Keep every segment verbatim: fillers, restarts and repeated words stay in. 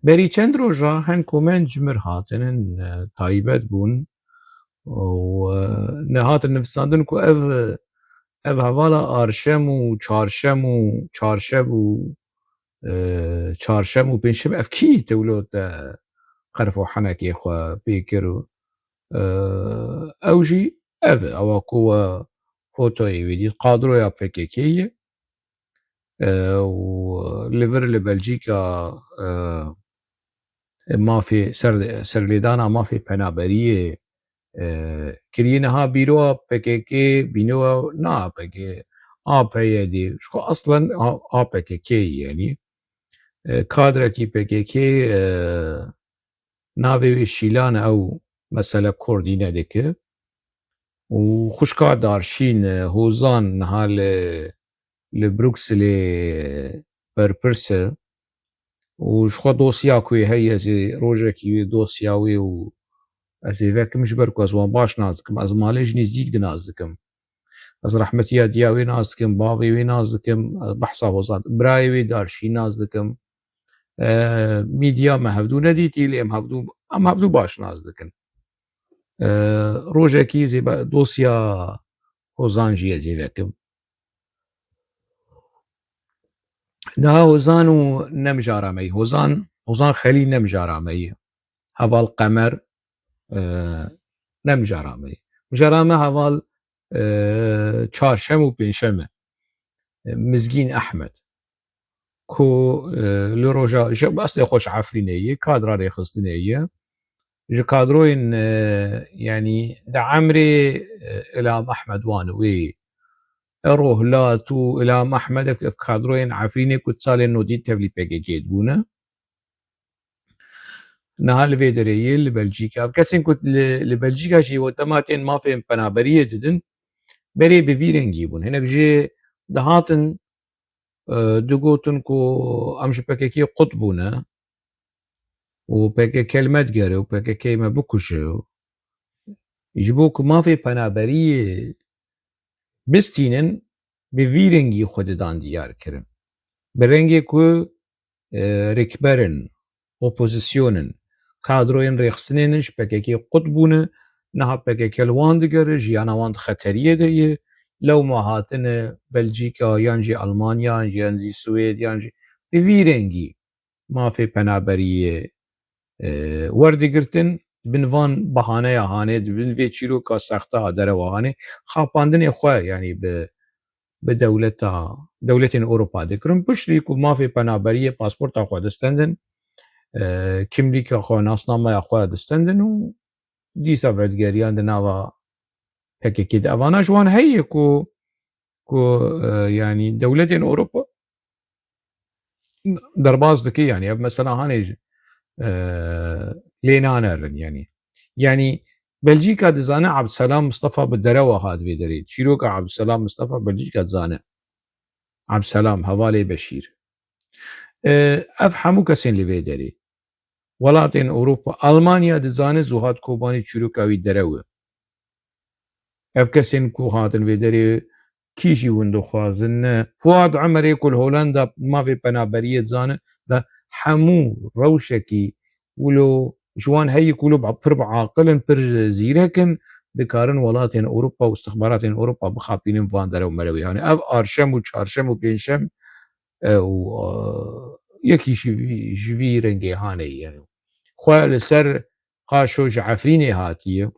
Berî çend roja hin komên ji mir hatinin, e, taybet bûn û, e, nehatin nivîsandin ku ev, ev hevala arşem û çarşem û çarşev û, e, çarşem û pêncşem ev kî tewlo te qerf û henekê xwe pê kir û, e, ew jî ev e, ewa ku we fotoyê wî dît, kadroya P K K ye. E, û li vir li Belçîka, e, mafê ser, serlêdana mafê penaberiyê, e, kiriye. Niha bîroya P K K, bîroya na P K K, A P Y D, ji xwe aslen A-, A P K K ye, yanî, e, kadrekî P K K, e, navê wê Şîlan e, ew mesele koordîne dike. Û xwişka Darşîn, e, Hozan niha li, li Brukselê berpirs e. Û ji xwe dosya ku yê heye, ez ê rojekî wê dosya wê û ez ê vekim, ji ber ku ez wan baş nas dikim. Ez malê ji nêzîk di nas dikim. Ez rehmetiya diya wê nas dikim, bavê wê nas dikim, ez behsa Hozan, birayê wê Darşîn nas dikim. E, mîdya me hevdû nedîtî, lê em hevdû, em hevdû baş nas dikin. E, rojekî zêbe dosya Hozan jî ez ê vekim. Niha Hozan û nemjara me yî. Hozan, Hozan Xelî nemjara me yî. Heval Qemer, e, nemjara me yî. Mijara me heval, e, çarşem û pênşem e. E, Mizgîn Ehmed. Ku, e, li roja, ji, eslê xwe ji Efrînê ye, kadra rêxistinê ye. Ji kadroyên, e, yanî di emrê, e, Îlham Ehmed wan wê, e, Rohlat û Îlham Ehmed, ev, ev kadroyên Efrînê ku salên nodî tevlî P K K dibûne. Niha li vê derê ye li Belçîka. Ev kesên ku li, li Belçîka jî we dema tên mafên penaberiyê didin, berê bi vî rengî bûn. Hinek jê dihatin, e, digotin ku em ji P K K qut bûne û P K K li me digere û P K K me bikuje. Ji bo ku mafê penaberiyê bistînin, bi vî rengî xwe didan diyar kirin. Bi rengê ku, e, rêkber in, opozîsyon in, kadroyên rêxistinê ne, ji P K K qut bûne, niha P K K li wan digere, jiyana wan di xeteriyê de ye, lewma hatine Belçîka, yan jî Almanya, yan jî Swêd, yan jî bi vî rengî mafê penaberiyê, e, werdigirtin, di bin van bahaneya hanê, di bin vê çîroka sexta a derewa hanê, xapandinê xwe, yanî bi, bi dewleta, dewletên Ewropa dikirin. Piştî ku mafê penaberiyê, pasporta xwe distendin, e, kimlîka xwe, nasnameya xwe distendin û dîsa vedigeriyan di nava P K K de. Evana ji wan heye ku, ku, e, yanî dewletên Ewropa derbas dike, yanî ev mesela hanê ji, e, lê nanerin, yanî. Yanî Belçîka dizane Abdselam Mustafa bi derewa hat vê derê. Çîroka Abdselam Mustafa Belçîka dizane. Abdselam, hevalê Beşîr. E, ev hemû kesên li vê derê. Welatên Ewropa, Almanya dizane Zuhad Kobanî çîroka wî derew e. Ev kesên ku hatin vê derê kî jî hûn dixwazin ne. Fuad Emerê ku li Holanda mafê penaberiyê dizane, da hemû rewşekî wilo ji wan heye ku wilo ba-, pir bi aqil in, pir zîrek in, dikarin welatên Ewropa û istixbaratên Ewropa bixapînin van derew merewê. Hanê ev arşem û çarşem û pênşem, e, û, e, yekî ji vî, ji vî rengê hanê ye. Xwe li ser qaşo ji Efrînê hatiye.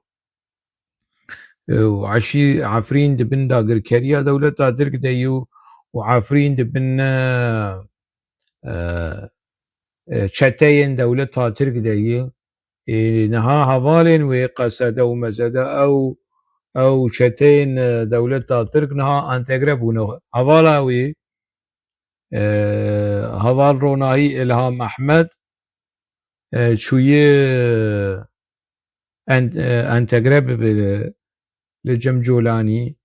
E, û Eşî-, Efrîn di bin dagirkeriya dewleta Tirk de ye û, û Efrîn di bin, e, e, e, çeteyên dewleta Tirk de ye. E, niha hevalên wê Qesede û Mezede ew, ew çeteyên, e, dewleta Tirk niha entegre bûne. Hevala wî, e, heval Ronahî Îlham Ehmed, e, çûye en-, e, entegre bibe li, li Cem Colanî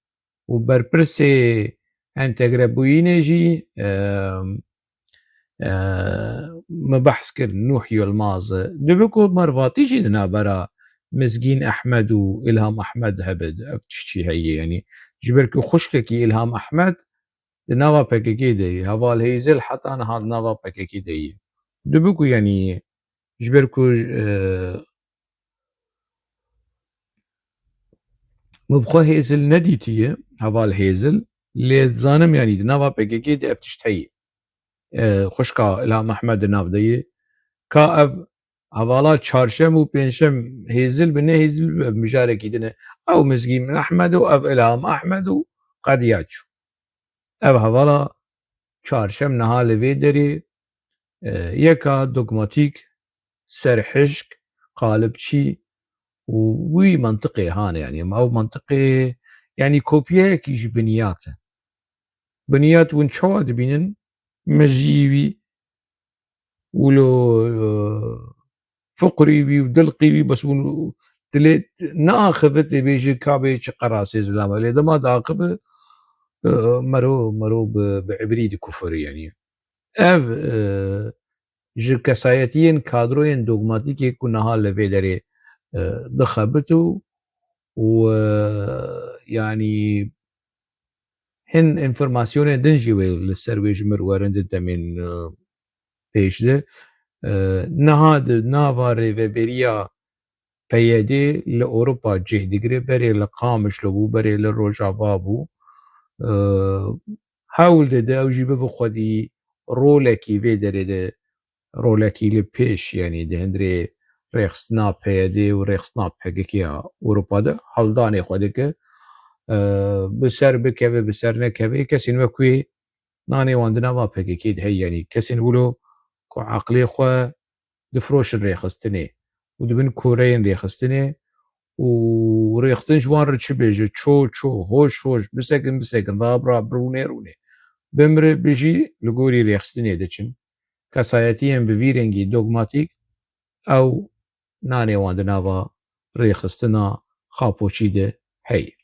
û berpirsê entegre bûyînê jî, e, e, me behs kir, Nûh Yilmaz e. Dibe ku mervatî jî di navbera Mizgîn Ehmed û Îlham Ehmed hebe, ev tiştî heye, yanî ji ber ku xwişkekî Îlham Ehmed di nava P K K de ye. Heval Heyzil heta niha di nava P K K de ye. Dibe ku, yanî, Ji ber ku, e, min bi xwe Hêzil nedîtiye, heval Hêzil, lê ez dizanim, yanî di nava P K K de ev tişt heye. E, xwişka Îlham Ehmed di nav de ye. Ka ev hevala çarşem û pêncşem Hêzil be, ne Hêzil be, ev mijarekî din e. Ew Mizgîn Ehmed û ev Îlham Ehmed û qediya çû. Ev hevala çarşem niha li vê derê, e, yeka dogmatîk, serhişk, qalibçî û wî mentiqê hane, yanî ew mentiqê, yanî kopyayekî ji biniyat e. Biniyat hûn çawa dibînin? Mejiyî wî, wilo, e, fiqrî wî û dilqî wî, bes hûn dilê neaxive tê bêjî ka bê çi qerasê zilama. Lê dema diaxive, e, mero, mero bi, bi ibrî dikufire, yanî. Ev, e, ji kesayetiyên kadroyên dogmatîkê ku niha li vê derê, e, dixebit û, û, e, yanî hin informasyonên din jî wê li ser wê ji mir werin di demên, e, pêş de. E, niha di nava rêveberiya P Y D li Ewropa cih digire, berê li Qamişlo bû, berê li Rojava bû. E, hewl dide ew jî bibe xwedî rolekî vê derê de, rolekî li pêş, yanî di hundirê rêxistina P Y D û rêxistina P K K ya Ewropa de heldanê xwe dike. E, bi ser bikeve, bi ser nekeve, kesên wek wê nanê wan di nava P K K de heye, yanî kesên wilo ku eqlê xwe difroşin rêxistinê û dibin koreyên rêxistinê û rêxistin ji wan re çi bêje, ço ço, hoş hoş, bisekin bisekin, rab rab, rûnê rûnê, bimre bijî, li gorî rêxistinê diçin. Kesayetiyên bi vî rengî dogmatîk, ew nanê wan di nava rêxistina xapoçî de heye.